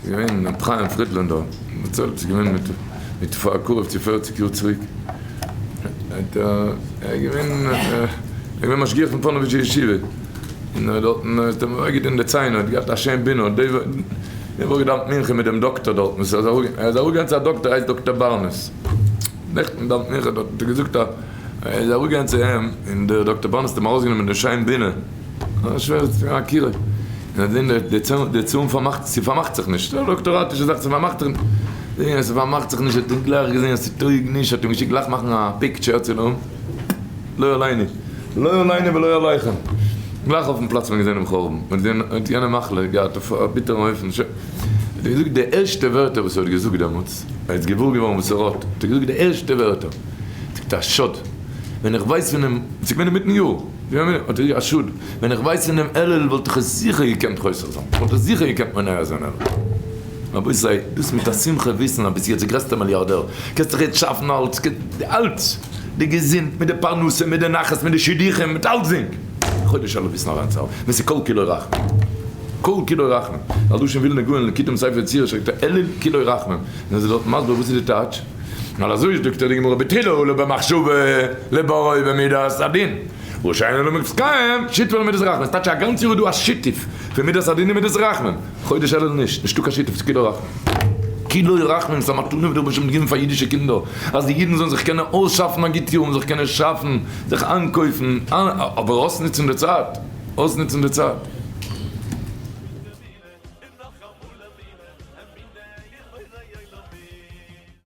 ס'איז געווען ר' חיים פרידלענדער, דערציילט ס'איז געווען מיט מיט פאר קרוב צו פערציג יאר צוריק, האט ער ער איז געווען ער איז געווען משגיח פון פאנאוויטשער ישיבה, און ער האט דארטן האט אים וויי געטון די ציין, ער האט געהאט א שם בינה, די וואך געדאווענט מנחה מיט דעם דאקטער דארטן, ער איז אראפגעגאנגען צו א דאקטער הייסט דאקטער בארנעס, נעכטן דאווענט מנחה דארט האט ער געזאגט אז ער איז אראפגעגאנגען צו אים און דער דאקטער בארנעס האט אים ארויסגענומען די שם בינה. א שווערע עקירה, און אז די צאן פארמאכט, ס'פארמאכט זיך נישט, א דאקטאראטישע זאך, ס'פארמאכט זיך נישט, זעהן אז ס'פארמאכט זיך נישט, האט ער גלייך געזעהן אז ס'טויג נישט, האט אים געשיקט גלייך מאכן א picture צילום, לא עלינו, לא עלינו ולא עליכם, גלייך אויפן פלאץ האט מען געזעהן דעם חורבן, און האט יענע מחלה געהאט אויף א ביטערן אופן, שוין, האט ער געזאגט די ערשטע ווערטער וואס ער האט געזאגט דעמאלטס, ער איז געוואר געווארן וואס ער האט, האט ער געזאגט די ערשטע ווערטער, זאגט א שאד, ווען איך ווייס פונעם, ס'איז געווען אינמיטן יאר. האט ער געזאגט, א שאד, ווען איך ווייס פון דעם אלול וואלט איך עס זיכער געקענט חוסך זיין, איך וואלט עס זיכער געקענט מונע זיין אלול. רבותי, דאס מיט א שמחה וויסן אז ביסט יעצט די גרעסטע מיליארדער, קענסט זיך יעצט שאפן אלץ, אלץ, די געזונט, מיט די פרנסה, מיט די נחת, מיט די שידוכים, מיט אלצדינג. חודש אלול וויסן אריינצוהאלטן, ווען ס'איז כל כולו רחמים. כל כולו רחמים. א לשון ווילנא גאון ליקוטים ספר יצירה שרייבט ער אלול כולו רחמים. און ער איז דארט מסביר וואס איז די טייטש. ווייל אזוי זאגט די גמרא בתחילה עלה במחשבה לבוראו במידת הדין ושאינו מתקיים שיתפה למידת רחמים, ס'טייטש א גאנץ יאר איז דא א שיתוף פון מידת הדין און מידת רחמים, חודש אלול נישט, נישטא קיין שיתוף ס'איז כולו רחמים. כולו רחמים ס'איז א מתנה וואס דער רבוש ע האט געגעבן פאר אידישע קינדער אז די אידן זאלן זיך קענען אויסשאפן א גוט יאר, זיך קענען שאפן, זיך איינקויפן, אבער אויסנוצן די צייט, אויסנוצן די צייט.